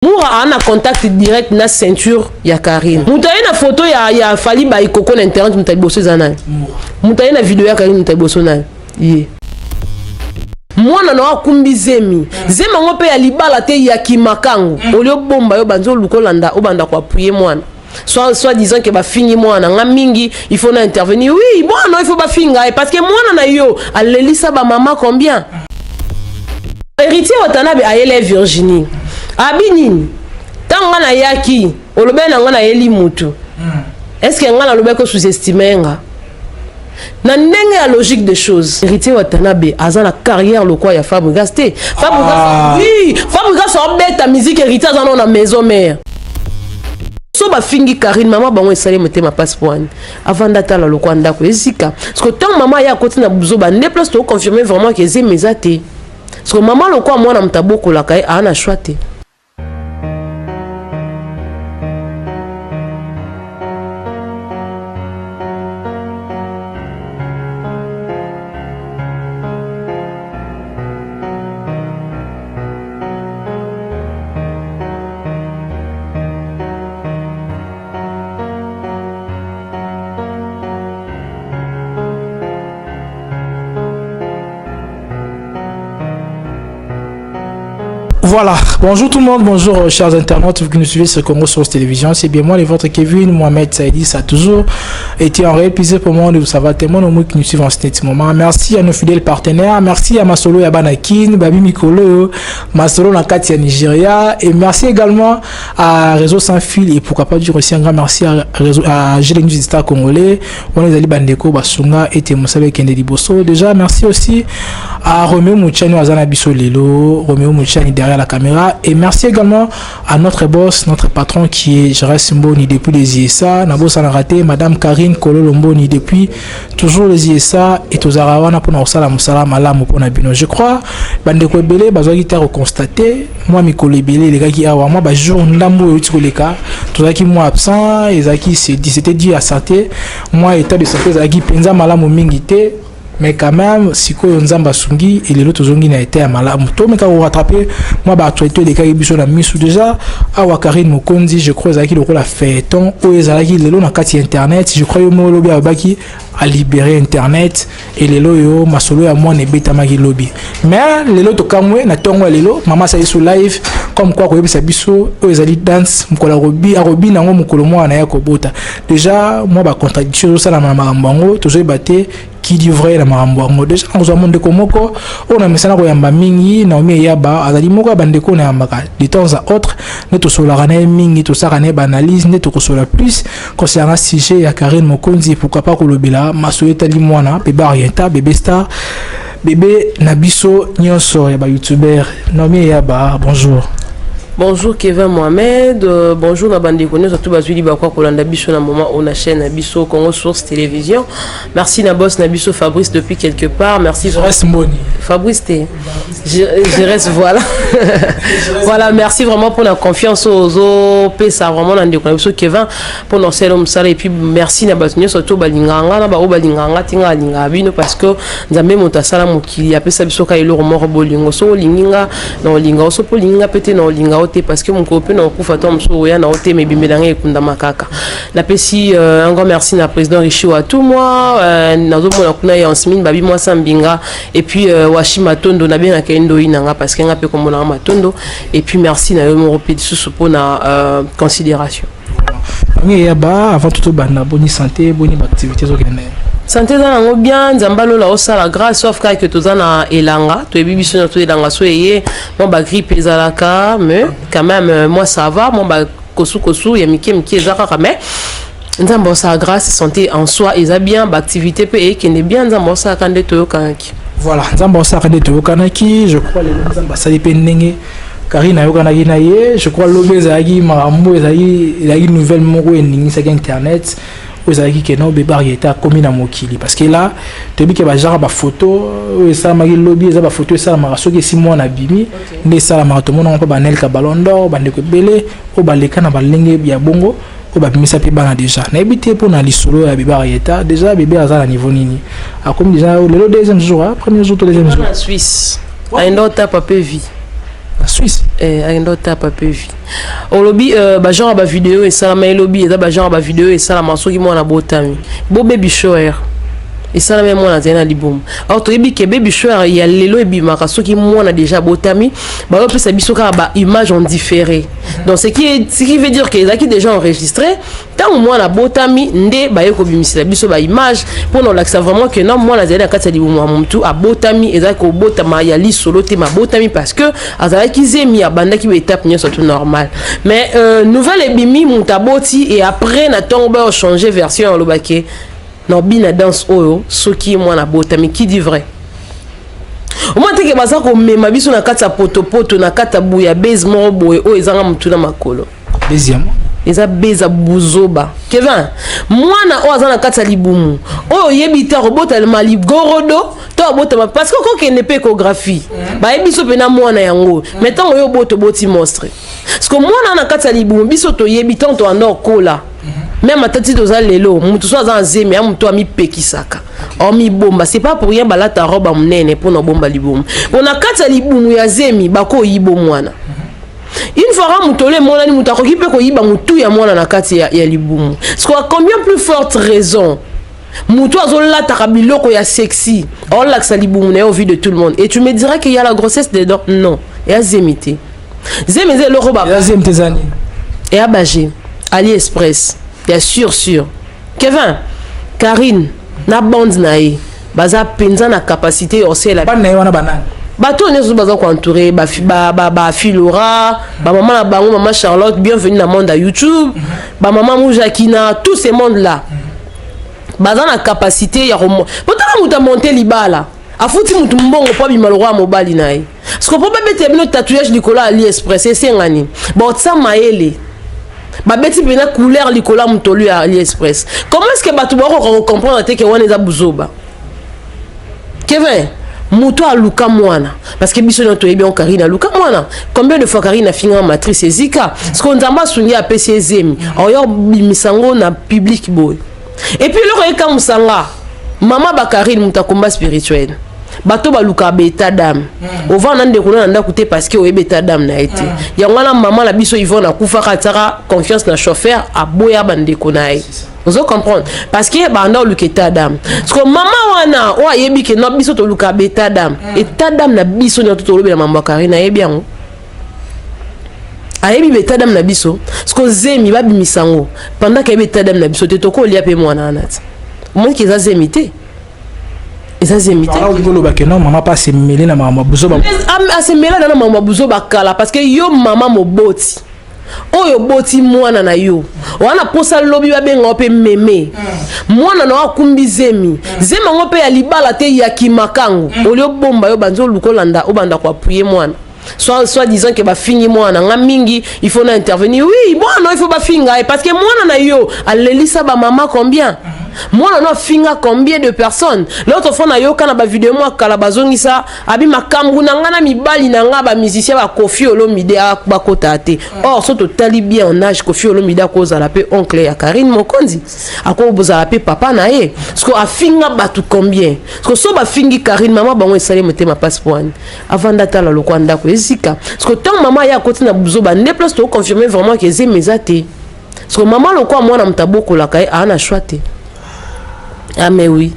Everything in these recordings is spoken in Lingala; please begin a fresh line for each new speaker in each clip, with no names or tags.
Mura a na contact direct na ceinture ya Karine. Moto aye na photo ya Fally Baikoko na internet, moto ya liboso eza nani? Moto aye na video ya Karine, moto ya liboso nani? Ye. Mwana na akumbi zemi. Zemi yango pe ya libala te, ya kimakangu. Olio bomba yo banzo lukolanda obanda ko appuyer mwana. Soit disant que bafingi mwana nga mingi, il faut na intervenir. Oui, mwana il faut bafinga ye parce que mwana na yo alelisa ba mama combien? Héritier Watanabe ayele Virginie. Abi nini? Tango nga na yaki, olobe na nga na yeli mutu. Est-ce que nga na lobe ko sous-estimer nga? Na ndenge ya logique des choses. Héritier Watanabe aza na carrière lokwa ya Fabregas te. Fabregas, oui, Fabregas obeta musique, Héritier aza na maison mère. So bafingi Karine, mama bango esali motema passeport wani. Avant d'atala lokwa ndako ezika. Parce que tant mama ya koti na buzoba, nde place to confirmer vraiment que zemi eza te. Parce que mama lokwa mwana mtabokolaka ye, ana choix te.
Voilà, bonjour tout le monde, bonjour chers internautes, vous qui nous suivez sur Congo Source Télévision, c'est bien moi le vôtre Kevin Mohamed Saïdi, ça a toujours été un réel plaisir pour moi de vous savoir tellement nombreux qui nous suivent en ce moment. Merci à nos fidèles partenaires, merci à Masolo Yabanakin, Babi Mikolo, Masolo Nakati à Nigeria, et merci également à Réseau Sans Fil, et pourquoi pas dire aussi un grand merci à Réseau, à Gilles News Star Congolais, on est allé Bandeko, Basunga et Temosabe Kende Liboso. Déjà, merci aussi à Roméo Mouchani, Azana Biso Lelo, Roméo Mouchani derrière la caméra, et merci également à notre boss, notre patron qui est Gérard Mboni depuis les ISA, Nabo Sanarate, Madame Karine Kololo Mboni depuis toujours les ISA, et Tozarawana pour nous sala musala malamu pour nabino. Je crois bandeko ebele bazwaki ta reconstater moi mikolo ebele elekaki awa, moi ba jour ndambo oyo euti koleka tozalaki moi absent, ezalaki c'était dû à santé, moi état de santé ezalaki mpenza malamu mingi te. Mais quand même, sikoyo Nzambe asungi, elelo tozongi na été ya malamu. Tomeka ko rattraper moi ba actualité elekaki biso na misu déjà. Awa Karine Mokonzi, je crois ezalaki lokola feuilleton oyo ezalaki lelo na kati ya internet. Je crois yo moko lobi alobaki a libérer internet et lelo yo masolo ya mwana ebetamaki lobi. Mais lelo tokamwe na tongo ya lelo, mama asali sur live comme quoi koyebisa biso oyo ezali danse mokolo arobi, arobi nango mokolo mwana ya kobota. Déjà moi ba contradiction ezosalama na makambo yango, tozoyeba te qui dit vrai na makambo yango. Déjà nakozwa mondeko moko oyo na mesana koyamba mingi, Naomi Eyaba, azali moko ya bandeko na yambaka de temps à autre, nde tosololaka na ye mingi, tosalaka na ye baanalyse, nde tokosola plus concernant sujet ya Karine Mokonzi, pourquoi pas kolobela masolo etali mwana bébé Arienta, bébé star, bébé na biso nyonso ya ba youtubeur. Naomi Eyaba, bonjour.
Bonjour Kevin Mohamed, bonjour na bande konyo surtout bazuli ba kwa kolanda biso na moment on a chaîne na biso Congo Source Télévision. Merci na boss na biso Fabrice depuis quelque part. Merci
Je reste Mboni.
Fabrice T. Je reste voilà. Voilà, merci vraiment pour la confiance aux OP ça vraiment na ndeko na biso Kevin pour nos selo musala et puis merci na bato nyonso to balinganga na ba o balinganga tinga linga bino parce que Nzambe moto asala mokili apesa biso ka eloko moko bolingo so olinginga na olinga so po linga pete na olinga ote parce que mon copain na okufa to mosusu oya na ote mais bimelanga ekunda makaka. Napesi un grand merci na président Richi Watumwa, nazomona kuna ya Ansmine Babi Mwasa Mbinga et puis Washi Matondo na bien akendo inanga parce que nga pe komona Matondo et puis merci na yo moko pe lisusu pona considération.
Ngi ya ba avant tout banda boni santé boni ba activité zo kende.
Santé za nango bien, Nzamba lola osala grâce sauf ka que toza na elanga, toyebi biso na to elanga so eye, moi ba grippe ezalaka mais quand même moi ça va, moi ba kosu kosu ya mike mike ezaka kaka mais Nzamba osala grâce santé en soi eza bien, ba activité pe ekende bien, Nzamba osala kande toyokanaki.
Voilà, Nzamba osala kande toyokanaki, je crois lelo Nzamba asali pe ndenge Karine ayokanaki na ye, je crois lobi ezalaki makambo ezalaki nouvelle moko eningisaki internet. Oyo ezalaki ke non, bébé Arieta akomi na mokili parce que là toyebi ke ba genre ba photo oyo esalamaki lobi eza ba photo esalamaka soki esi mwana abimi, nde esalamaka tomona mpe ba Nelka Ballon d'Or, bandeko ebele oyo baleka na balenge ya bongo oyo babimisa mpe bana déjà. Nayebi te mpona lisolo ya bébé Arieta, déjà bébé aza na niveau nini, akomi déjà lelo deuxième jour, hein? Premier jour to deuxième jour.
Na Suisse. Ayenda otapa pe vie.
Na Suisse.
Eh, akenda otapa mpe vie. Olobi bagenre ya bavideo esalama, elobi eza bagenre ya bavideo esalama soki mwana botami bo baby shower esalami, mwana azali na libumu. Or toyebi ke baby shower ya lelo ebimaka soki mwana déjà abotami. Bazopesa biso kaka baimage en différé, donc ce qui veut dire que ezalaki déjà enregistré. Ntango mwana abotami nde baye kobimisela biso baimage mpona kolakisa vraiment ke non, mwana azali na kati ya libumu ya motu, abotami. Ezalaki kobotama ya lisolo te, mabotami parce que azalaki zemi, abandaki baétape nyonso tout normal. Mais nouvelle ebimi, moto aboti et après na ntongo bayochanger version, alobaki na bina danse oyo soki mwana abotami. Qui dit vrai? Omona teke baza komema biso na kati ya potopoto, na kati ya buya base moko boye oyo ezanga motu na makolo.
Deuxième.
Eza beza buzoba. Kevin, mwana oyo aza na kati ya libumu oyo oyebi te akobotama ligorodo to abotama, parce que okokende mpe échographie, bayebi biso mpena mwana yango. Mais ntango oyo obota, oboti monstre, parce que mwana na kati ya libumu, biso toyebi ntango toanda okola, même ata ti toza lelo, motu so aza na zemi ya motu amipekisaka, omibomba. C'est pas pour rien balata robe ya monene mpona obomba libumu, mpo na kati ya libumu ya zemi bakoyiba mwana. Une fois ka moto olo emonani, moto akoki mpe koyiba motu ya mwana na kati ya libumu. Parce que combien plus forte raison motu azolataka biloko ya sexy, aolakisa libumu na ye au vu de tout le monde, et tu me diras qu'il y a la grossesse dedans? Non, eya zemi te. Zemi eza eloko ba
Eza zemi te, eza nini?
Eya baje AliExpress ya sûr sûr. Kevin, Karine na bande na ye baza mpenza na capacité ya osala.
Bana na ye wana banani?
Bato oyo nyonso baza koentourer bafilora, bamama na bango, mama Charlotte, bienvenue na monde ya YouTube, bamama Mujakina, tout ce monde là baza na capacité ya po tala moto amonte libala, afuti motu mbongo mpo abima lokwa ya mobali na ye. Parce que mpo babetela bino tatouage likolo ya AliExpress, esengani baotisa mayele, babeti mpena couleur likolo ya motolu ya AliExpress. Comment est ce que bato bakoka kocomprendre te ke wana eza buzoba? Kevin, moto aluka mwana, parce que biso nyonso toyebi yango, Karine aluka mwana. Combien de fois Karine afingaka matrice ezika? Parce que Nzambe asungi, apesi ezemi, aoya obimisa yango na public boye. Et puis eloko ekamusanga, mama bakarine, moto akomba spirituel, bato balukaka baétat d'âme. Ovanda na ndeko na ndako te parce que oyebi état d'âme na ye te. Yango wana mama na biso Yvonne akufaka, atiaka confiance na chauffeur, aboya bandeko na ye. Ozo comprendre? Parce que banda oluka état d'âme. Parce que mama wana oyo ayebi ke no biso tolukaka baétat d'âme, état d'âme na biso nyonso tolobela mambo ya Karine, ayebi yango, ayebi baétat d'âme na biso. Parce que zemi babimisa yango pendant ke ayebi état d'âme na biso te, tokolia mpe mwana wana ti omoniki eza zemi te, eza zemi te.
Olingi oloba ke non, mama mpe asemele na makambo ya buzoba?
Asemela na makambo ya buzoba kala, parce que yo mama moboti oyo oboti mwana na yo wana, mposa lobi babenga yo mpe meme. Mwana na yo akumbi zemi, zemi yango mpe ya libala te, ya kimakango. Oli obomba yo banzi, oluka olanda, obanda koappuyer mwana, soit disant ke bafingi mwana nga mingi, il faut na intervenir. Oui, mwana il faut bafinga ye, parce que mwana na yo alelisa bamama combien, mwana no afinga combien de personnes. L'autre fois nayoka na bavideo mwa kala, bazongisa abi makambo na nga na mibali na nga bamusicien, bakofi Olomide bakota te. Or so totali bien en âge, Kofi Olomide akozala mpe oncle ya Karine Mokonzi, akozala mpe papa na ye. Parce que afinga bato combien? Parce que so bafingi Karine, mama bango esali motema mpasi po wani avanda tala lokwa ndako ezika. Parce que ntango mama ye akoti na buzoba nde place toconfirme vraiment ke ezemi eza te. Parce que mama lokwa mwana moto abokolaka ye, aa na choix te. Ah mais oui,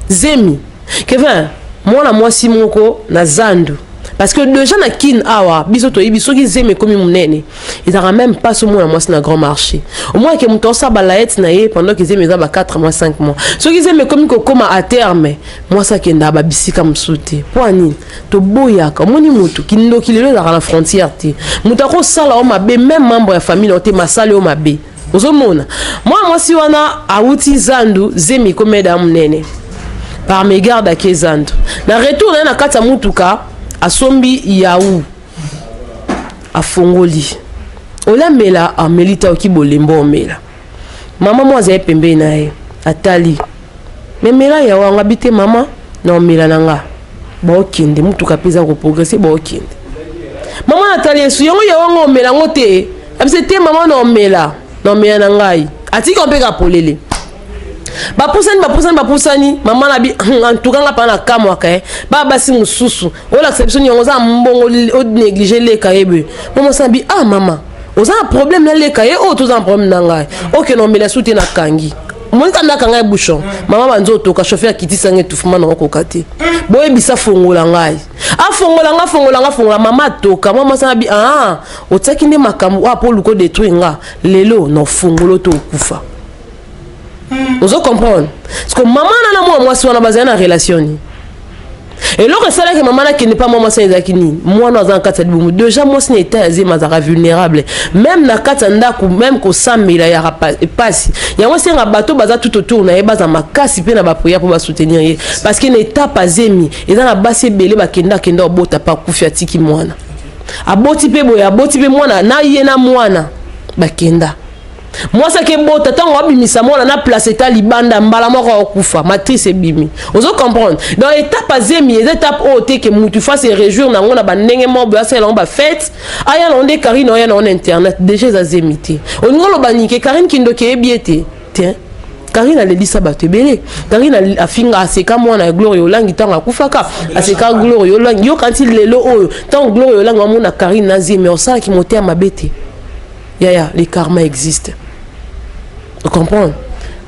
zemi. Kevin, mwana mwasi moko na zandu, parce que déjà na Kine awa biso toyebi soki zemi ekomi monene, ezalaka même pas so mwana mwasi na grand marché omwake moto osala balayete na ye pendant ke zemi eza ba 4 mois, 5 mois. Soki zemi ekomi kokóma à terme, mwasi akendaka babisika mosusu te. Mpo anini toboyaka? Omoni motu kindoki lelo ezalaka na frontière te. Moto akosala o mabe, même membre ya famille na yo te, masali o mabe. Ozomona mwana mwasi wana awuti zandu, zemi ekomeda monene, par mégarde ake zandu. Na retour na ye, na kati ya mutuka, asombi yaourt, afongoli, olamela, ameli ta oki bolembo omela. Mama mo azali pembeni na ye, atali memela yaourt yango, abi te mama na omela na nga. Baokende, mutuka mpe eza koprogresser, baokende. Mama natali yesu yango yaourt yango, omela yango te? Abise te mama, na omela, na omela na ngai. Atiki mpe ka polele. Bapusani, bapusani, bapusani. Mama na bi, en tout cas nga mpa na kamwaka ye. Baa basi mosusu olakisa biso niongo, oza na mbongo, onéglige leka ye boye. Mama osala bi: "Ah mama, oza na problème na leka ye oyo, toza na problème na ngai." Okende omela su te, nakangi monika, nakanga ye bouchon. Mama banzi otoka, chauffeur akitisanga etufuma na okoka te. Boyebisa fongola ngai, afongola nga, afongola nga, afongola. Mama atoka, mama asala bi: "Ah, otiaki nde makambo oyo mpo oluka odétruire nga. Lelo na ofongolo to okufa." Ozo comprendre? Parce que mama na mwana mwasi wana bazali na relation nini? Eloko esalaki mama nakende mpa mwa mwasi ezalaki nini? Mwana aza na kati ya libumu déjà, mwasi na eta ya zemi azalaka vulnérable. Même na kati ya ndako, même kosambela yaka epasi. Yango esenga bato baza tout autour na ye baza makasi mpe na baprière mpo basoutenir ye, parce que na étape azemi eza na basi ebele bakenda akenda obota mpe akufi, atiki mwana. Aboti mpe boye, aboti mpe mwana na ye na mwana bakenda. Mwasi akebota, ntango abimisa mwana na place eta libanda, mbala moko akufa, matrice ebimi. Ozo comprendre? Donc étape azemi eza étape oyo te ke mutu fa se réjouir nango na bandenge moko boye, asalela yango bafête, aya nango nde Karine oya nango na internet. Déjà eza zemi te. Olingi oloba nike Karine kindoki eyebi ye te te. Karine alelisa bato ebele. Karine afinga, aseka mwana ya Gloire Olangi ntango akufaka, aseka Gloire Olangi. Yoka nti lelo oyo, ntango Gloire Olangi amona Karine na zemi, osalaki motema mabe te. Yaya, le karma existe, comprendre?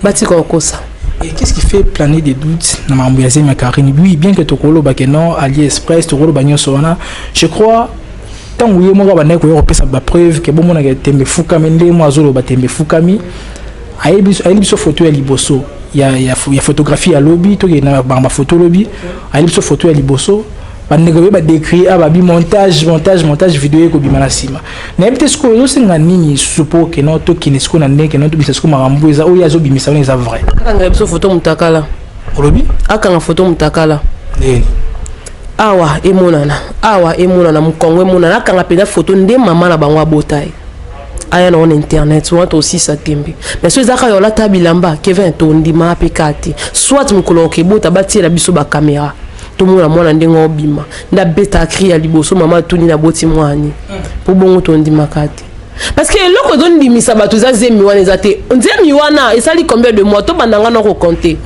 Batika kokosa.
Et qu'est-ce qui fait planer des doutes dans makambo ya zemi ya Karine? Oui, bien que tokoloba ke non, AliExpress, tokoloba nyonso wana, je crois ntango ye moko abandaki koya kopesa bapreuve ke bomonaka tembe efukami, nde mo azoloba tembe efukami. Ayebi biso photo ya liboso ya photographie ya lobi, tokende na bafoto lobi. Ayebi biso photo ya liboso, bandeko oyo badécrit a babi montage, montage, montage, video ekobima na nsima. Nayebi te sikoyo ozosenga nini lisusu mpo keno tokende sikoyo na ndenge keno tobimisa sikoyo makambo eza oyo azobimisa wana eza vrai.
Akanga biso foto mutakala.
Olobi?
Akanga foto mutakala.
Ndeni?
Awa emonana, awa emonana, mokongo emonana. Akanga mpenza foto nde mama na bango abota ye, aya na wana internet wana, tosisa tembe. Mais so eza kaka olata bilamba, Kevin, tondima mpe ka te. Soit mokolo okebota, batiela biso bacaméra, tomona mwana ndenge obima, nde abeta cri ya liboso: "Mama atuni, naboti mwani." Mpo bongo tondimaka te, parce que eloko ezondimisa bato eza zemi wana eza te. Nzemi wana esali combien de mois? Tobanda nga na kocompter,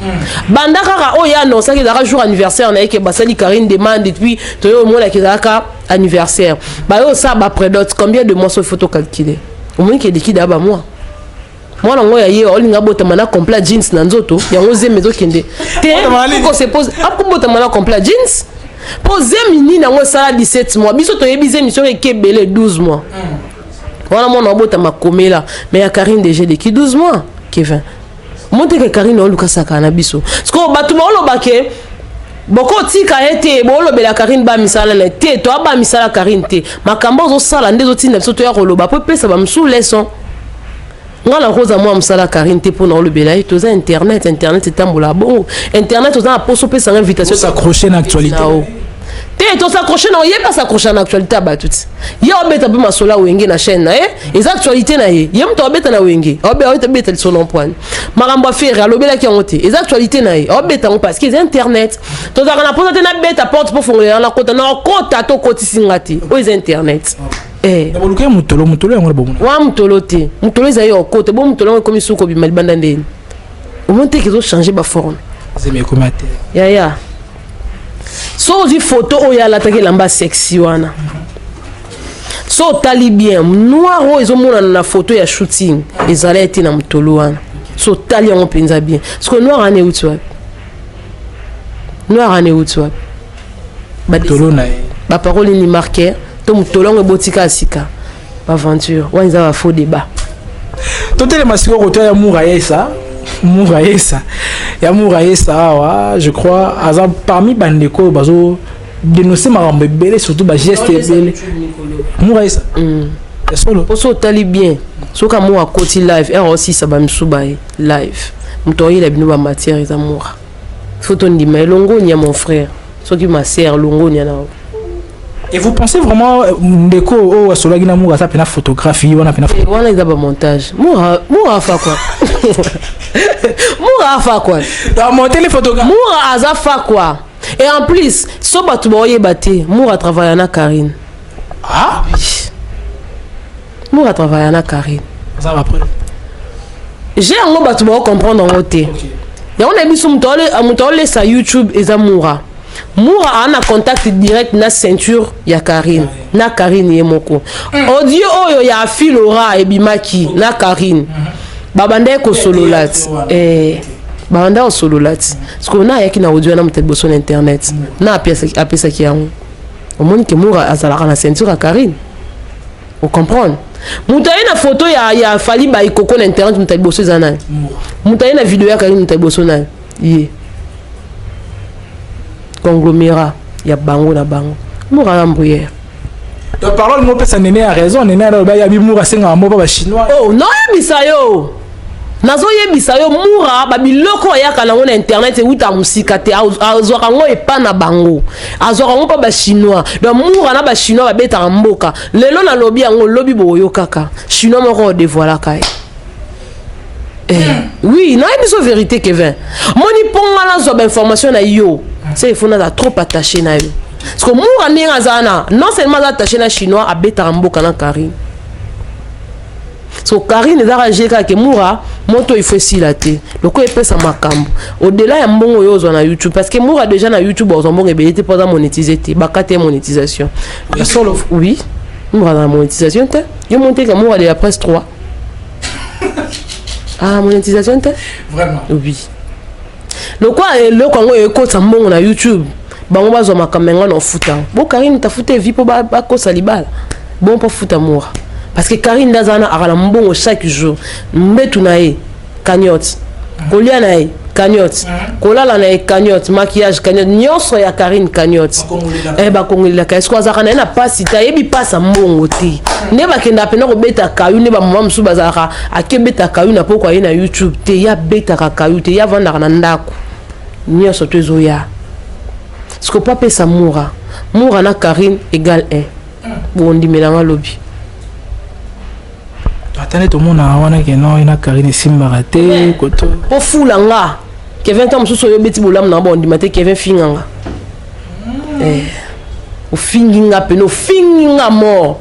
banda kaka oyo annonçaki ezalaka jour anniversaire na ye ke basali Karine demande, puis toyo omonaki ezalaka anniversaire, bayo osala baprédot. Combien de mois? So faut tocalculer, omoni ke eleki daa bamois. Mwana yango ya ye olinga abotama na complet jeans na nzoto, yango zemi ezokende te. Se pose, akobotama na complet jeans mpo zemi nini yango esala 17 mois? Biso toyebi zemi soki eke ebele 12 mois wana mwana abotama komela. Mais ya Karine déjà eleki 12 mois. Kevin, moteke Karine olukasaka na biso. Siko bato baoloba ke bokotika ye te, boolobela Karine bamisala na te, to abamisala Karine te. Makambo ozosala nde ezotinda biso toya koloba mpo epesa bamosusu leçon. Nga na koza mwa mosala Karine te mpo na olobela ye. Toza internet, internet etambola bongo. Internet oza na poso opesanga invitation.
S'accrocher na actualité.
Te, tos'accroche na ye, bas'accroche na actualité ya bato ti ye obeta mpe masolo ya Wenge na chaîne na ye, eza actualité na ye. Ye moto abeta na Wenge, abeta lisolo na mpwani, makambo affaire alobelaki yango te, eza actualité na ye, aobeta yango parce que eza internet. Tozalaka na mposa te nabeta porte mpo fongolela na kota na okota, tokotisi te, oyo eza internet.
Boluka motolo, motolo yango na bomona.
Wa motolo te, motolo ezali okota bo motolo yango ekomi suki obima libanda ndeni, omoni teke ezochange baforme.
Zemi ekomi te.
Yaya, so ozwi foto oyo alataki elamba sexy wana, so otali bien, noir oyo ezomonana na foto ya shooting ezala ete na motolo wana. So otali yango mpenza bien, parce que noir wana euti wapi? Noir wana euti wapi?
Motolo na ye.
Baparole ni marquer to motolo yango ebotika ya sika. Baventure wana eza bafaux débat.
Totelema sikoyo koto ya Mura Yesa, Mura Yesa ya Mura Yesa. Awa je crois aza parmi bandeko oyo bazo dénoncer makambo ebele, surtout bageste ebele. Mura Yesa ya solo.
Mpo so otali bien, soki amour akoti live ere osisa bamisu baye live, moto oyela bino bamatière eza Mura. Faut tondima elongonia mon frère, soki ma sœur, longonia na.
Et vous pensez vraiment ndeko oyo asolaki na Mura aza mpena photographie wana mpena?
Wana eza bamontage. Mura, Mura afa kwa, Mura afa kwa.
Monter les photographes.
Mura aza fa quoi. Et en plus, so bato baoyeba te, Mura travaille na Karine.
Ah.
Oui. Mura travaille na Karine.
Aza bapreuve?
J'ai yango, bato baocomprendre yango te. Yango na biso moto aolesa YouTube eza Mura. Mura aa na contact direct na ceinture ya Karine, na Karine ye moko. Audio oyo ya Afilora ebimaki na Karine, babandaki kosolola ti, babandaki kosolola ti. Parce que na ayaki na audio na moto ya liboso na internet na apesaki yango. Omoni ke Mura azalaka na ceinture ya Karine. Ocomprendre? Moto aye na photo ya Fally Baikoko na internet, moto ya liboso eza nani? Moto aye na video ya Karine, moto ya liboso nani? Ye conglomérat ya bango na bango. Mura na bruyère.
Donc parole mo pesa Nene a raison. Nene aloba ya bimura asengaka mo pa Bachinois.
Oh, naoyebisa yo, nazoyebisa yo, Mura babiloko ayaka nango na internet euta mosika te. Azwaka yango epa na bango, azwaka yango mpa Bachinois. Donc Mura na Bachinois babetaka mboka. Lelo nalobi yango, lobi boyo kaka Chinois moko odévoilaka ye. Eh, oui, nayebi so vérité. Kevin, moni mpo nga nazwa bainformation na yo, se il faut naza trop attaché na yo, parce que Mura ndenge aza na, non seulement aza attaché na Chinois, abetaka mboka na Karine. So Karine ezaka je kaka ke Mura moto, il faut esila te lokola epesa makambo au-delà ya mbongo oyo ozwa na YouTube, parce que Mura déjà na YouTube ozwa mbongo ebele te mpo aza monétise te, bakati ye monétisation.
Ya solo?
Oui, Mura aza na monétisation te. Yo moni te ka Mura de la presse 3, ah, monétisation te.
Vraiment?
Oui, lokwa eloko yango ekotisa mbongo na YouTube, bango bazwa makambo yango na ofuta bo Karine tafuta evi mpo bakosa libala bon mpo futa Mura, parce que Karine nde aza wana, aka na mbongo chaque jour. Mbetu na ye cagnotte, kolia na ye cagnotte, kolala na ye cagnotte, maquillage cagnotte, nyonso ya Karine cagnotte. Bakongolelaka. Eske azalaka na ye na pasi te? Ayebi pasi ya mbongo te. Nde bakendaka mpena kobeta kayu, nde bamama mosusu bazalaka akebeta kayu na poko aye na YouTube te. Ye abetaka kayu te, ye avandaka na ndako, nyonso to ezoya. Siko po apesa Mura, Mura na Karine égal 1, bondimelanga lobi.
Ata nde tomona wana ke non, ye na Karine esimbaka te koto.
Mpo fula nga Kevin, ntango mosusu oyo obeti bolamu na bondima te. Kevin, finga nga, ofingi nga pene, ofingi nga mort.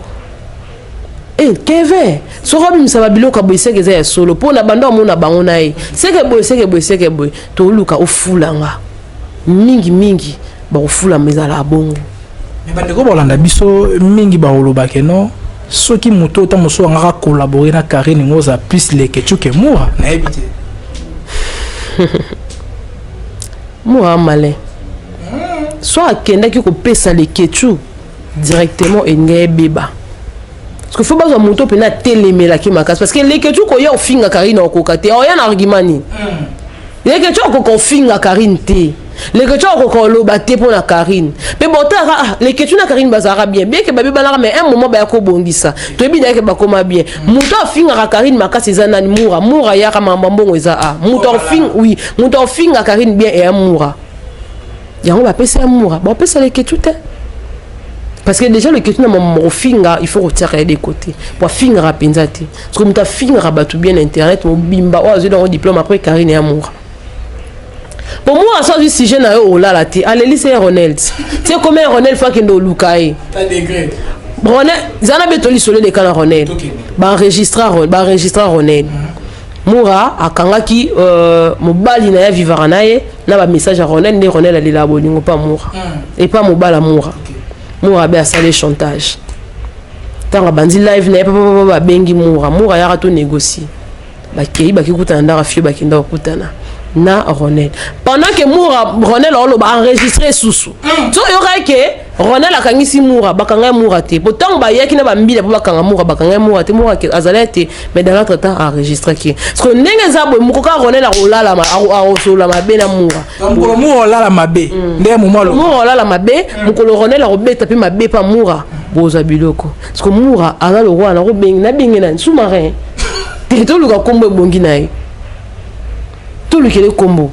Kevin, soki obimisa babiloko ya boye, seke eza ya solo, mpo na banda omona bango na ye, seke boye, seke boye, seke boye. Toluka ofula nga mingi mingi, bakofulama, ezalaka bongo.
Me bandeko bolanda biso mingi, bakolobake non, soki moto ota mosusu angaka collaborer na Karine ngo oza plus Leketu ke Mura, nayebi te.
Mura malin, so akendaki kopesa Leketu directement, elingi ebeba, parce que faut bazwa moto mpena atelemelaki makasi, parce que Leketu koya ofinga Karine okoka te. Oya na argument nini? Leketu akoka ofinga Karine te, Leketu akoka oloba te mpo na Karine mpe botalaka. Ah, Leketu na Karine bazalaka bien, bien ke babebanaka, mais un moment baya kobongisa, toyebi na yeke bakoma bien. Moto afingaka Karine makasi eza nani? Mura. Mura ayaka makambo ya mbongo eza a moto afinga. Oui, moto afinga Karine bien eya Mura. Yango bapesa ya Mura, bapesa Leketu te, parce que déjà Leketu na mama kofinga, il faut kotiaka ye de côté po afingaka mpenza te, parce que moto afingaka bato bien na internet mobimba oyo azwi nango diplôme après Karine ya Mura. Po Mura so azwi sujet na yo, olala te, alelisi ye Ronald tie komi ya Ronald, fo akende oluka ye. Ronel eza na beto lisolo eleka na Ronel, baenregistra Ronel. Mura akangaki mobali na ye avivaka na ye na bamessage ya Ronel. Nde Ronel alelaka bolingo mpa Mura, epa mobali ya Mura. Mura abe asali chantage. Ntango abandi live na ye, papapapa, babengi Mura. Mura ayaka to négocie, bakei, bakikutana ndaka fio, bakenda kokutana na Ronel pendant que Mura, Ronel aoloba enregistré susu. So oyokaki ke Ronel akangisi Mura, bakanga ye Mura te, po ntango bayaki na bambila mpo bakanga Mura, bakanga ye Mura te. Mura azali te, mais dans l'autre temps enregistraki. Parce que ndenge eza boye, moko kaka Ronel akolala, akosolola mabe na Mura.
Mokolo Mura olala mabe nde momo.
Mura olala mabe, mokolo Ronel akobeta mpe mabe mpa Mura, bozwa biloko. Parce que Mura aza lokwa nakobengi, nabenge nani? Sous-marin te, toluka nkombo ebongi na ye, tolukele nkombo.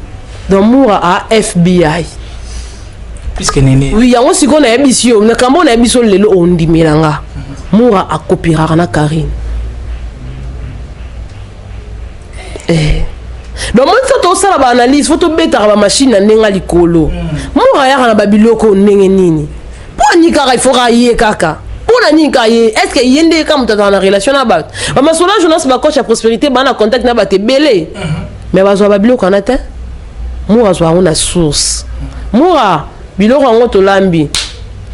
Donc Mura a FBI.
Puisque Nene.
Oui, yango sikoyo nayebisi yo, nakambo nayebisi yo lelo, ondimela nga, Mura akopiraka na Karine. Donc moni so tosala baanalyse, fo tobetaka bamachine na ndenge ya likolo. Mura ayaka na babiloko ndenge nini? Mpo ani kaka il faut kaka ye kaka, mpo na nini kaka ye? Est ce que ye nde kaka moto azalaka na relation na bato? Bamasolo ya journaliste, bacoach ya prospérité, baa na contact na bato ebele, mais bazwa babiloko wana te. Mura azwa yango na source. Mura, biloko yango tolambi,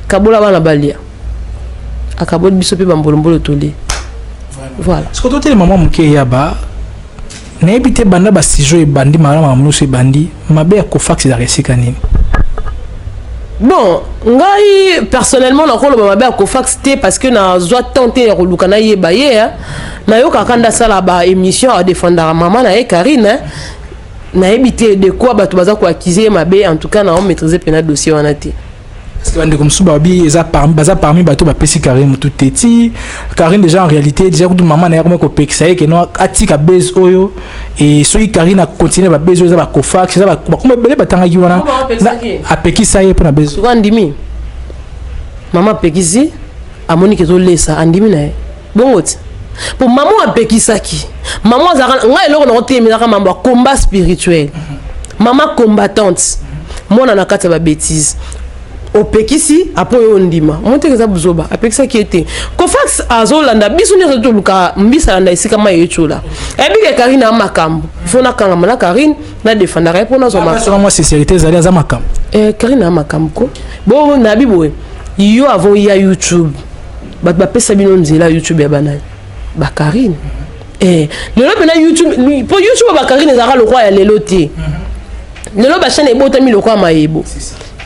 kabola bana balia. Akaboli biso mpe bambolombolo tolie. Voilà.
Soki totelema mwa moke, Eyaba, nayebi te, banda basijo ebandi, malamu nyonso ebandi, mabe ya Kofax ezalaka esika nini?
Bon, ngai personnellement nakoloba mabe ya Kofax te, parce que nazwa temps te ya koluka nayeba ye. Nayokaka nde asala baémission, adefendaka mama na ye Karine. Nayebi te de quoi bato baza koaccuser ye mabe. En tout cas, nao maîtrise mpena dossier wana te.
Parce que bandeko mosusu babi eza parmi, baza parmi bato bapesi Karine motu te. Ti Karine déjà, en réalité déjà kutu mama na ye akomi kopekisa ye ke no, atika base oyo. E soki Karine acontinue babase oyo, eza bakofax, eza bakoma ebele batangaki wana. Apekisa ye mpona base.
Soki andimi, mama apekisi, amoniki ezolesa, andimi na ye bongo ti. Po mama apekisaki, mama azalaka ngai eloko nango telemelaka mambo ya combat spirituel, mama combattante, mwana na kati ya babêtises. Opekisi, apo oyo ondima omoteke, eza buzoba. Apekisaki ye te. Kofax azolanda biso nyonso, toluka mbisa, alanda esika mai etyola. Ayebike Karine ya makambo, fo nakangama na Karine, nadefendaka ye mpo nazwa
mwa sincérité. Ezali aza makambo.
Karine ya makambo ko bo nabi boye. Yo avant ya YouTube, bato bapesa bino nzela YouTube ya banani? Bakarine. Lelo mpena YouTube, mpo YouTube ya bakarine ezalaka lokwa ya lelo te. Lelo bachaîne ebotami lokwa mayebo,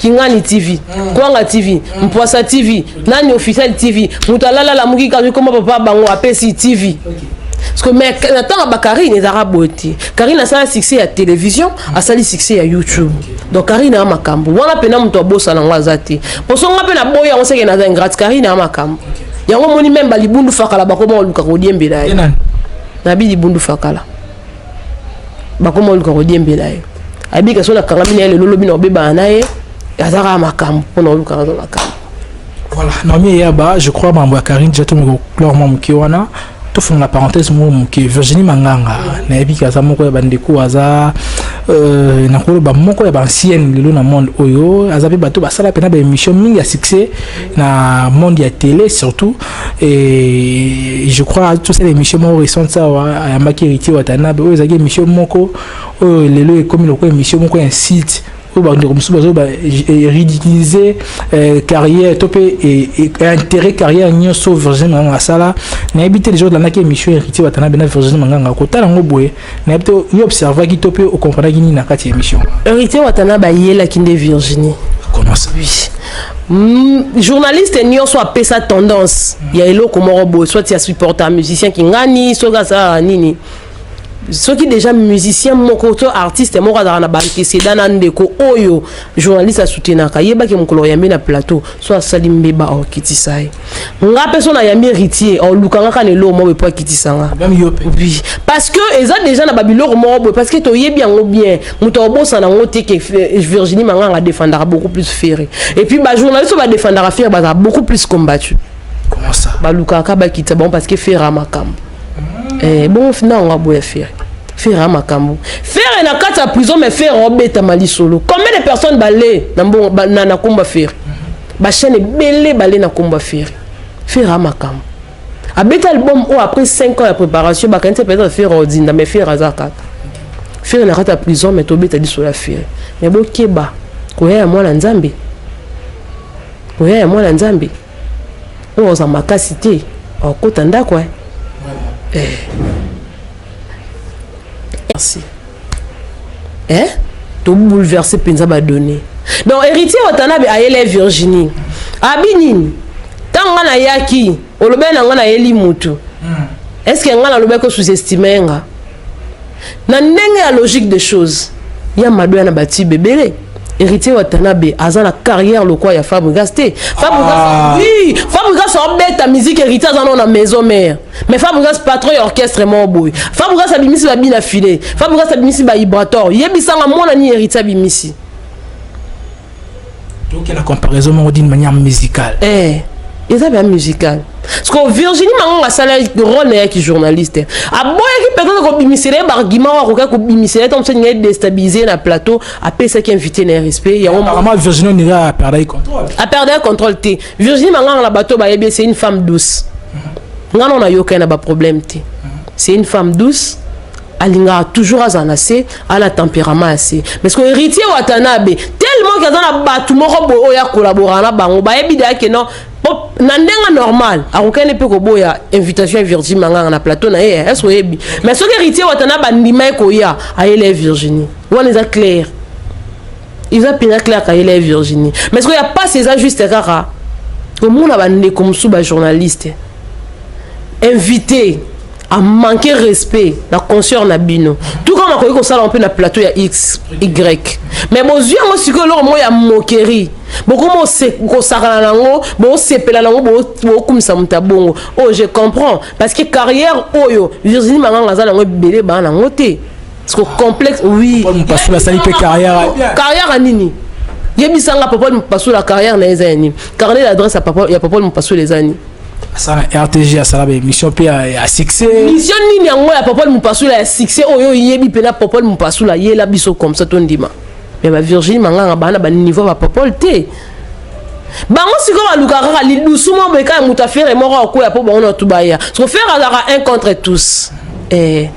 Kingani TV, Kwanga TV, Mpwasa TV, nani officiel TV, moto alala alamuki kazwi koma papa bango apesi TV. Parce que mais na ntango bakarine ezalaka boye te. Karine asala succès ya télévision, asali succès ya YouTube. Donc Karine ya makambo wana mpena moto abosana yango aza te. Poso nga mpe naboyi yango, seke naza ingrate. Karine ya makambo yango omoni, même balibundu fakala bakoma oluka kodiembela ye. Nabi libundu fakala bakoma oluka kodiembela ye. Ayebika so nakangami na ye lelo, lobi na obebana na ye. Aza kaka makambo mpona oluka aza makambo.
Voilà, Naomi Eyaba, je crois mambo ya Karine déjà tomi koclore mwa moke wana. Tofungola parenthèse moko moke. Virginie Manganga, nayebi ke aza moko ya bandeko, aza nakoloba moko ya baancienne lelo na monde oyo. Aza mpe bato basala mpena baémission mingi ya succès na monde ya télé surtout. Et je crois tosala émission moko récente awa, ayambaki Héritier Watanabe, oyo ezalaki émission moko oyo lelo ekomi lokola émission moko ya insulte, oyo bandeko mosusu bazo ridiculiser carrière to mpe intérêt carrière nyonso Virginie Manganga asala. Nayebi te, déjà olandaki émission Héritier Watanabe na Virginie Manganga, kotala yango boye, nayebi te yo observaki to mpe okomprendaki nini na kati ya émission?
Héritier Watanabe ayelaki nde Virginie.
Comment ça?
Oui. Journaliste nyonso apesa tendance ya eloko moko boye, soit ya supporter musicien kingani, soki asalaka nini, soki déjà musicien moko to artiste moko azalaka na baantécédent na ndeko oyo journaliste asoutenaka, yebaki mokolo oyambi na plateau, so asali mbeba, aokitisa ye. Nga mpe so nayambi Héritier, aolukanga kaka na eloko moko boye mpo akitisa nga. Oui, parce que eza déjà na babiloko moko boye, parce que toyebi yango bien, moto akobosana yango te ke Virginie Manganga adefendaka beaucoup plus Ferre. Et puis bajournaliste oyo badefendaka Ferre bazala beaucoup plus combattu.
Comment ça?
Balukaka bakitisa bango parce que Ferre a makambo. Bongo na yango aboya Ferre. Ferre a makambo. Ferre na kati ya prison, mais Ferre obetama lisolo. Combien de personnes bale na mbongo na komba Ferre? Bachaîne ebele bale na komba Ferre. Ferre a makambo. Abeta album oyo après 5 ans ya préparation, bakanisi peut-être Ferre odinda, mais Ferre aza kaka Ferre na kati ya prison. Mais tobeta lisolo ya Ferre, mais bokeba koya ya mwana Nzambe, koya ya mwana Nzambe oyo oza makasi te, akota ndako. Merci. Tobouleverse mpenza badonnées. Donc Héritier Watanabe ayele Virginie abi nini? Ntango nga nayaki, olobeli na nga nayeli mutu, est ce que nga nalobaki sous-estime nga na ndenge ya logique des choses ya mado ya na batibe ebele? Héritier Watanabe aza na carrière lokwa ya Fabregas te. Fabregas, oui, Fabregas abeta musique, Héritier aza nano na maison mère, mais Fabregas patron ya orchestre moko boye. Fabregas abimisi babina file, Fabregas abimisi baibrator. Yebisanga mwana nini Héritier abimisi?
Donc la comparaison moko d'une manière musicale.
Eza bien musical, parce que Virginie Manganga asala rôle na yaki journaliste, aboyaki peut-être kobimisela ye baargument oyo akokaki kobimisela ye ntango mosusu alingi déstabiliser na plateau. Apesaki invité na ye respect yango.
Apparemment Virginie onira aperdaki contrôle.
Aperdaki contrôle te. Virginie Manganga, na bato bayebi, c'est une femme douce. Nga no nayoka ye na baproblème te. C'est une femme douce. Alingaka toujours azala na se, ala tempérament ya se. Parce que Héritier Watanabe, tellement que aza na bato moko boye oyo akolabora na bango, bayebi deya ke non, na ndenge normal akokende mpe koboya invitation ya Virginie Manganga na plateau na ye. Est ce oyebi? Mais soki Héritier Watanabe andima ye koya, ayela ye Virginie wana, eza clair, eza mpenza clair kayela ye Virginie. Mais soki ya pasi, eza juste kaka komona bandeko mosusu, bajournaliste invité amanquer respect na consœur na bino, tout comme akoki kosala mpe na plateau ya x y. Mais bozwi yango sikoyo eloko moko ya moquerie, bokoma kosakana nango, bosepela nango, bokumisa moto ya bongo. Oyo je comprends, parce que carrière oyo Virginie Manganga aza nango, ebele baa nango te, parce que complexe, oui.
Pasula asali mpe carrière.
Carrière ya nini? Yebisanga, Papa Mopasula, carrière na ye eza ya nini? Carnet d'adresse ya Papa Mopasula eza nini?
Asala RTG, asala baémission mpe ya succès.
Mission nini yango ya Papa Mopasula ya succès oyo oyebi mpena? Papa Mopasula yela biso comme ça, tondima. Mais bavirginie Manganga baa na baniveau ya bapopole te. Bango sikoyo balukaka kaka lidusu moko boye, kaka moto afere moko akoya mpo bango na tu baya. Siko Ferre azalaka un contre tous, eh.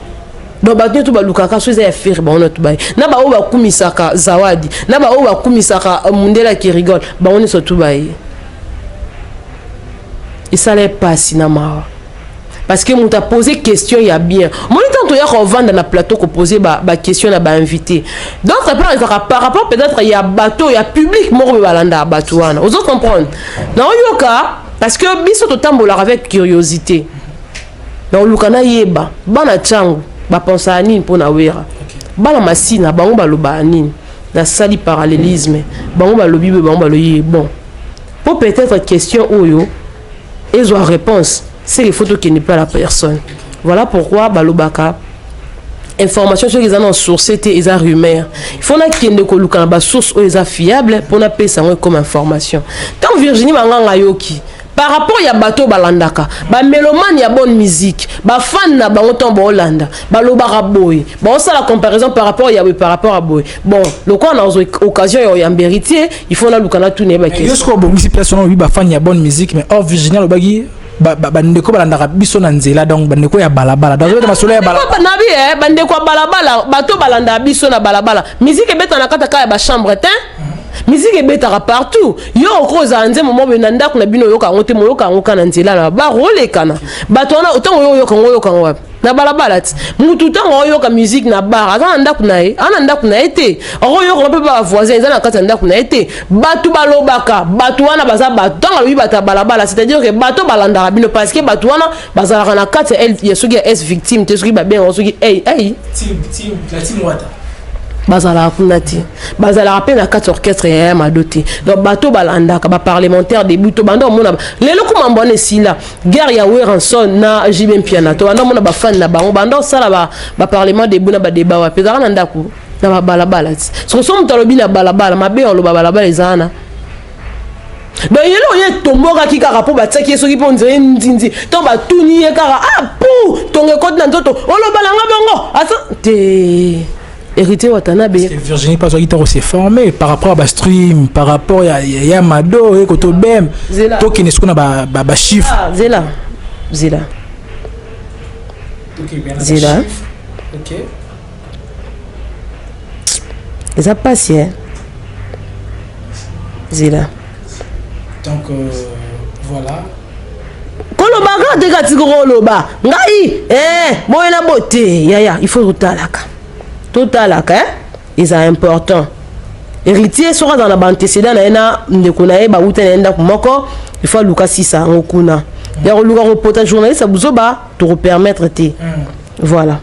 Donc bato nyonso balukaka so eza ya Ferre, bango na tu baya, na baoyo bakumisaka Zawadi, na baoyo bakumisaka mundela Kirigol, bango nyonso tu baye. Esala epasi na mawa, parce que moto apose question ya bien. Omoni, ntango toya kovanda na plateau, kopose baquestion na bainvité, d'autre part ezalaka par rapport peut-être ya bato ya public moko boye balandaka bato wana. Ozo comprendre? Naoyoka, parce que biso totambolaka avec curiosité. Naoluka nayeba bana ntango bapensaka nini mpo na Wera, bana Masina bango balobaka nini. Nasali parallélisme, bango balobi boye, bango balobi bon, po peut-être question oyo ezwa réponse, c'est qu'il faut tokende mpe à la personne. Voilà pourquoi balobaka information soki eza na source te, eza rumeur. Il faut nakende koluka na basource oyo eza fiable mpo napesa yango comme information. Ntango Virginie Manganga ayoki par rapport ya bato oyo balandaka, bamélomane ya bonne musique, bafan na bango, ntango baolanda, balobaka boye, baosala comparaison par rapport ya boye, par rapport à boye. Bon, lokola nazwa occasion ya oyamba Héritier, il faut naluka natuna ye
baquestion. Yo soki obongisi place wana, oyebi bafan ya bonne musique, mais or Virginie alobaki bandeko balandaka biso na nzela, donc bandeko ya balabala, donc ozobeta masolo ya balabala.
Nabi bandeko ya balabala, bato balandaka biso na balabala. Musique ebetaka na kati kaka ya bachambre te, musique ebetaka partout. Yo okozala nzembo moko boye na ndako na bino, oyoka yango te, moyoka yango kaka na nzela na bar olekana. Bato wana, ntango oyo oyoka yango, oyoka yango wapi? Na balabala ti. Mutu ntango oyoka musique na bar, aza na ndako na ye, aza na ndako na ye te. Okoyoka mpe bavoisin, eza na kati ya ndako na ye te. Bato balobaka, bato wana baza bato. Ntango alobi bato ya balabala, c'est-à-dire que bato balandaka bino, parce que bato wana bazalaka na kati ya soki ya s victime te, soki babengaka soki ei ei, bazalaka kuna te, bazalaka mpe na kati orchestre ya Mado te. Donc bato balandaka baparlementaire debout, to banda omona lelo kuma wana esila guerre ya Werrason na JB Mpiana, to banda omona bafani na bango banda osala baparlement debout na badeba wapi? Ezalaka na ndako na babalabala ti. Soki so moto alobi na balabala mabe, aloba balabala eza wana. Donc yelo oyo etombokaki kaka mpo batiaki ye soki mpo nzela nzinzi to batuni ye kaka, ah pu tongo ekoti na nzoto, oloba nanga bongo asa te, Héritier Watanabe.
Virginie pas soki ntango s'est formé par rapport à bastream, par rapport ya Mado ekoto bem, tokende sikoyo na bachiffre.
Zela, zela, zela. Eza pasi e, zela.
Donc voilà.
Kolobaka te, kati koloba ngai boye na bo te, yaya. Il faut totalaka, totalaka, eza important. Héritier soki azala na baantécédent na ye na ndeko na ye, bauta na ye ndako moko, il faut aluka sisa yango kuna ya koluka kopota journaliste ya buzoba, tokopermettre te. Voilà.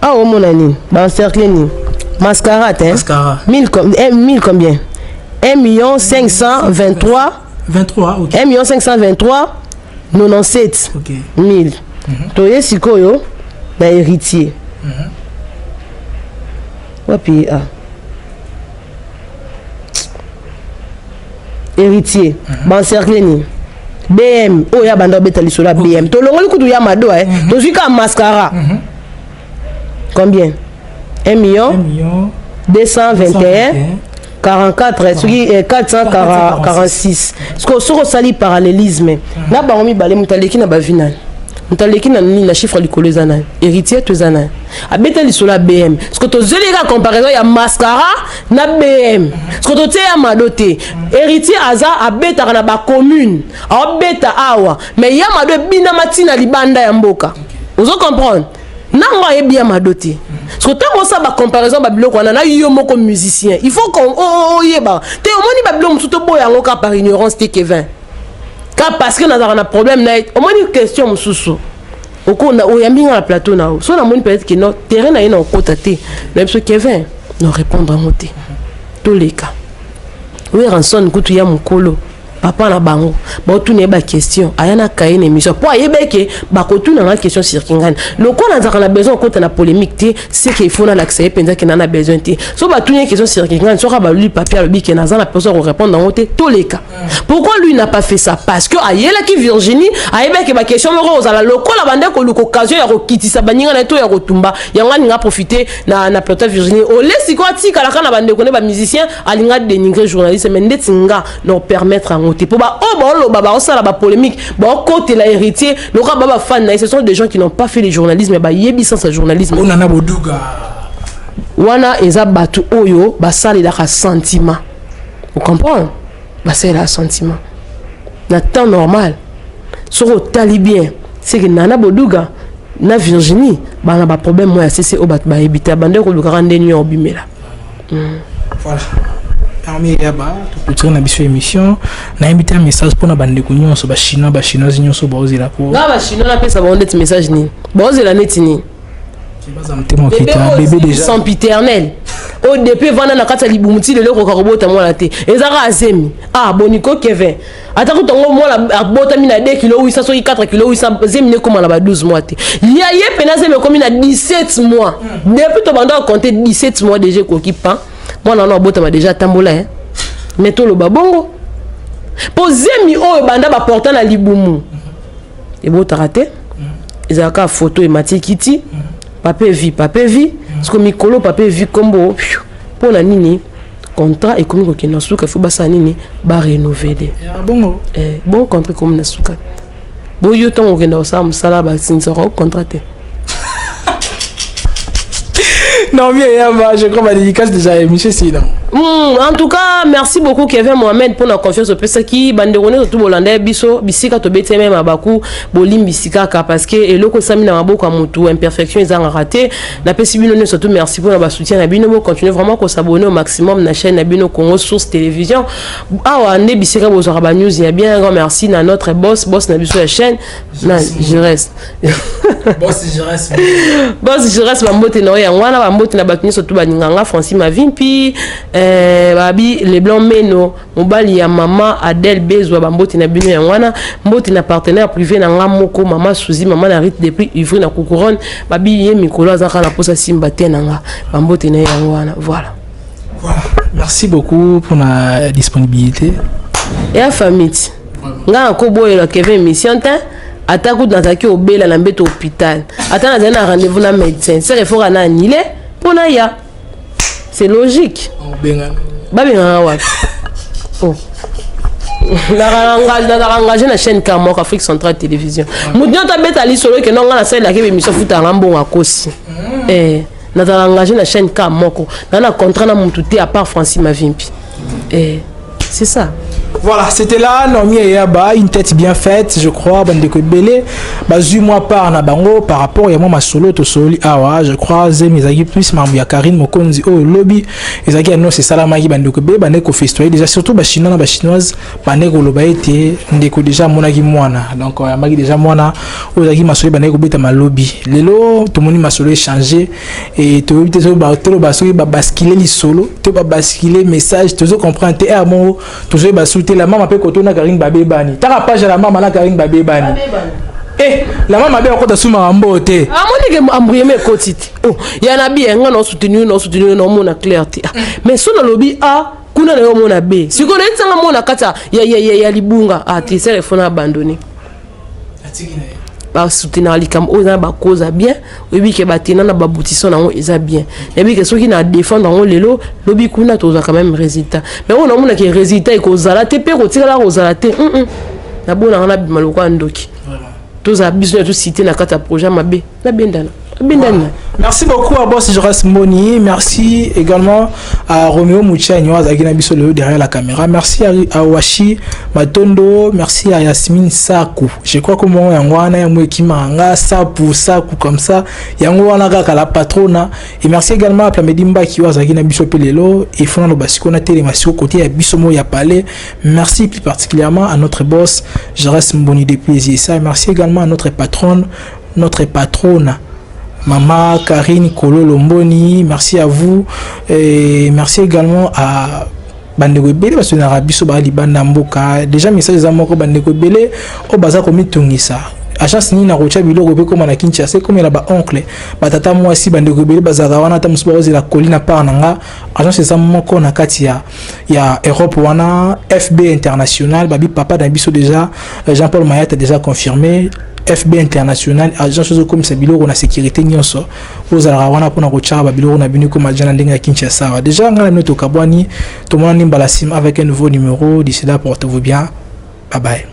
Awa omona nini? Baencercle nini? Mascara te?
Mascara.
1000, 1000 combien? 1 million 523.
23, ok.
1 million 523 97 1000. Toye sikoyo na Héritier. Wapi? A Héritier, baencercle nini? BM oyo ya banda obeta lisolo ya BM, tolongoli kutu ya Mado, tozwi kaka mascara. Combien? 1 million
1 million
221 44 soki 446. Soki osali parallélisme na bango mibale, moto aleki na bavi nani? Moto aleki na nini na chiffre likolo eza nani? Héritier to eza nani? Abeta lisolo ya BM, parce que tozeli kaka comparaison ya mascara na BM, parce que totie ya Mado te. Héritier aza abetaka na bacommune, aobeta awa, mais ya Mado ebinama ntina libanda ya mboka. Ozo comprendre nango ayebi ya Mado te, parce que ntango osala bacomparaison, babiloko wana na yo moko musicien, il faut oyeba te. Omoni babiloko mosusu, toboya yango kaka par ignorance te, Kevin, ka parce que nazalaka na problème na ye. Omoni question mosusu okonda oyambi nga na plateau na yo, so namoni peut-être que no terrain na ye na okota te, na biso Kevin no répondre yango te, toleka. Werrason kutu ya mokolo, papa na bango, baotuna ye baquestion, aya na kaye na émission mpo ayeba eke bakotuna nga question sur Kingani. Lokola nazalaka na besoin okota na polémique te, c'est que il faut nalakisa ye mpenza ke na na besoin te. So batuni ye question sur Kingani, soki baluli papier, alobi ke naza na besoin korépondre yango te, toleka. Pourquoi lui n'a pas fait ça? Parce que ayelaki Virginie, ayebaki baquestion moko ozala lokola bande koluka occasion ya kokitisa baninga na ye to ya kotumba yango. Alinga profiter na plateau Virginie ole. Sikoyo atikalaka na bandeko ne bamusicien, alinga dénigrer journaliste. Mais ndeti nga na permettre yango te, mpo baoyo baoloba, baosala bapolémique, baokotela Héritier lokola ba bafan na ye, ce sont des gens qui n'ont pas fait le journalisme. Bayebi sens ya journalisme.
Onana Boduga.
Wana eza bato oyo basalelaka sentiment, ocomprendre? Basalelaka sentiment na temps normal. Soki otali bien, c'est que Nana Boduga na Virginie bana baproblème moko ya sese oyo bato bayebi te, bande kolukaka ndeni oyo obimela.
Voilà, Naomi Eyaba, toclôturer na biso émission. Nayebi te, message mpona bandeko nyonso, bachinois, bachinoise nyonso baozela po
Nga bachinois napesa bango neti message nini? Baozela neti nini?
Baza motema okita bébé déjà.
Sempiternel oyo depuis evanda na kati ya libumu ti lelo ekoka kobota mwana te, ezaka azemi. Ah, boniko Kevin, ata kutango mwana abotami na 2 kilo 800, soki 4 kilo 800, zemi ne ekóma na ba 12 mois te. Ya ye mpena zemi ekómi na 17 mois. Depuis tobanda kocompter 17 mois déjà ekoki pan mwana wana abotama déjà, atambola ye. Mais toloba bongo mpo zemi oyo banda baporta na libumu ebotaka te, ezalaka foto emati ekiti. Papa evi, papa evi, parce que mikolo papa evi kombo mpo na nini? Contrat ekomi kokende na suka, ifo basala nini? Barenouveler.
Bongo.
Eh, bon, contrat ekomi na suka. Boyo ntongo okenda kosala mosala, basinisaka contrat te.
Non, bien, je crois ma dédicace déjà, Michel Sina.
En tout cas, merci beaucoup Kevin Mohamed pour la confiance opesaki. Bandeko nyonso tu bolanda biso bisika tobeti meme mabaku, bolimbisi kaka parce que eloko esami na maboko ya motu, imperfection ezangaka te. Napesi bino nyonso tu merci mpona basoutien na bino. Bocontinue vraiment kosabonner au maximum na chaîne na bino Congo Source Télévision. Awa nde bisika bozwaka banews ya bien. Grand merci na notre boss, boss na biso ya chaîne na Jires.
Boss Jires.
Boss Jires, bambote na oyo yango wana, bambote na bato nyonso tu balinganga. Francis Mavimpi, babi Leblanc Meno, mobali ya mama Adele Bezwa, bambote na bino yango wana. Mbote na partenaire privé na nga moko, mama Suzi, mama na Rite depuis Ivry na Couronne, babi ye mikolo aza kaka na posa simba te na nga, bambote na ye yango wana. Voilà.
Voilà, merci beaucoup pour la disponibilité.
Ya famille ti nga nakoboyela Kevin émission te. Ata kutu nazalaki obela na mbeto hôpital, ata nazali na rendez-vous na médecin, sere efoka na anile mpo na ya, c'est logique. Babengaka wapi? Oh, nazalaka engagé na chaîne ka moko, Afrique Centrale Télévision. Motu nyonso abeta lisolo ekende nga nasalelaki bémission, futaka mbongo, akosi. Nazala engagé na chaîne ka moko, naa na contrat na motu te à part Francis Mavimpi. C'est ça.
Voilà, c'était là Naomi Eyaba, une tête bien faite, je crois, bandeko ebele bazwi mwa part na bango par rapport ya mwa masolo tosoli awa. Je crois zemi ezalaki plus mambo ya Karine Mokonzi oyo lobi ezalaki annonce esalamaki. Bandeko ebele bandeko kofestoyer déjà, surtout bachinois na bachinoise, bandeko koloba ete ndeko déjà amonaki mwana, donc ayambaki déjà mwana. Oyo ezalaki masolo bandeki kobeta malobi. Lelo tomoni masolo échange et toyebi te toloba soki babascule lisolo to babascule message, tozo comprendre te. Aire moko tozoyeba su te. La mama mpe kotona Karine babebani, taka page ya la mama na Karine babebani. Eh, la mama abe akota su makambo te.
Amonike embrouillement ekoti te. Oh, ya na bi nga na soutenir, na soutenir, na omona clair te. Mais so nalobi A kuna, na yo omona B. Sikoyo nayetisanga mona kati ya libunga. Ah te, sere fo na abandonné. Basoutenaka likambo oyo eza na bakoza bien, oyebi ke batena na baboutissant nango eza bien. Nayebi ke soki na défendre yango lelo, lobi kuna tozwa quand même résultat. Mais oyo namonaki résultat ekozala te mpe kotikala kozala te, nabonanga nabima lokola ndoki. Tozala biso na tosite na kati ya projet mabe, nabendana abendani.
Merci beaucoup à Boss Joras Mboni. Merci également à Romeo Mouchani azalaki na biso derrière la caméra. Merci à Washi Matondo. Merci à Yasmine Sakou. Je crois que moi, yango wana yango ekimanga Sapu Saku comme ça. Yango wana kaka la patrona. Et merci également à Plamedi Mbaki azalaki na biso pe lelo et fona lo basiko na télé masiko côté ya biso mo ya palais. Merci plus particulièrement à notre boss Joras Mboni depuis ça. Merci également à notre patronne Maman Karine Kolo Mboni, merci à vous. Et merci également à bandeko ebele basonaka biso baa libanda mboka. Déjà message eza moko, bandeko ebele oyo baza komitungisa: agence nini nakotia biloko mpe koma na Kinshasa, ekomela baoncle, batata mwasi, bandeko ebele bazalaka wana, ata mosusu bakozela koli na part na nga. Agence eza moko na kati ya Europe wana, FB International. Babi papa na biso déjà Jean-Paul Mayat a déjà confirmé FB International, agence ozokomisa biloko na sécurité nyonso. Ozalaka wana mpona kotiaka babiloko na bino ekoma ja na ndenge ya Kinshasa awa. Déjà ngai na bino tokabwani, tomonani mbala nsima avec un nouveau numéro. D'ici là, portez-vous bien, bye bye.